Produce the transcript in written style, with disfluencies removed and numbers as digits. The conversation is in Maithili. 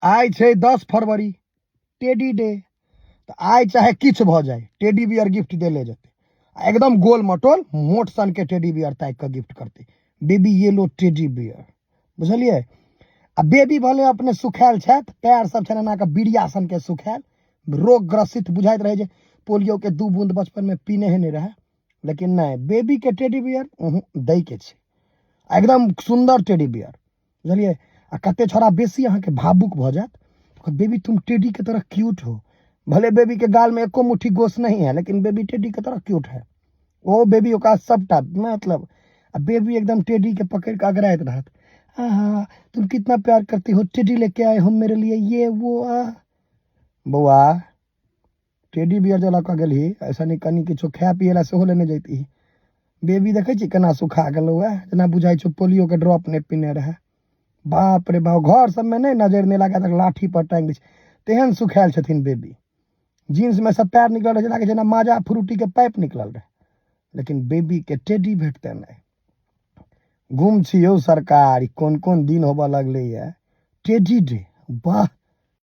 आइ छै 10 फरवरी, टेडी डे। तऽ आइ चाहे किछु भऽ जाय, टेडी बियर गिफ्ट देले जेतै। आ एकदम गोल मटोल मोट सनके टेडी बियर ताकि कऽ गिफ्ट करतै, बेबी येलो टेडी बियर, बुझलियै? आ बेबी भले अपने सुखायल छथि, पैर सब छनि एना कऽ बिरिया सनके सुखायल, रोग ग्रसित, बुझाइत रहै जे पोलियोके 2 बूंद बचपनमे पीने हे नहि रहै, लेकिन नहि, बेबीके टेडी बियर दैके छै, एकदम सुन्दर टेडी बियर, बुझलियै? आ कते छोड़ा बेसी अहाँके भावुक भऽ जायत, कहत, "बेबी, तुम टेडी के तरह क्यूट हो।" भले बेबी के गाल में एको मुट्ठी गोश नहीं है, लेकिन बेबी टेडी के तरह क्यूट है। ओ बेबी ओकरा सबटा मतलब, आ बेबी एकदम टेडी के पकड़ के अगराइत रहत, "आहा, तुम कितना प्यार करती हो, टेडी लेके आए हो मेरे लिए", ये वो। आ बौआ, टेडी बियर जे लऽ कऽ गेलही, ऐसा नहि कनि किछो खाय पियै लए सेहो लेने जैती। बेबी देखै छी केना सुखा गेलौ हे, जेना बुझाइ छौ पोलियोके ड्रॉप नहि पीने रहै। बाप रे बाप, घर सबमे नहि नजरि नहि लागै तऽ लाठी पर टाँगि दै छै, तेहन सुखायल छथिन बेबी। जीन्समे सब पैर निकलल रहै छै, लागै जेना माजा फ्रूटीके पाइप निकलल रहै, लेकिन बेबीके टेडी भेटतै नहि। गुम छी यौ सरकार, ई कोन कोन दिन होबऽ लगलैए। टेडी डे, वाह।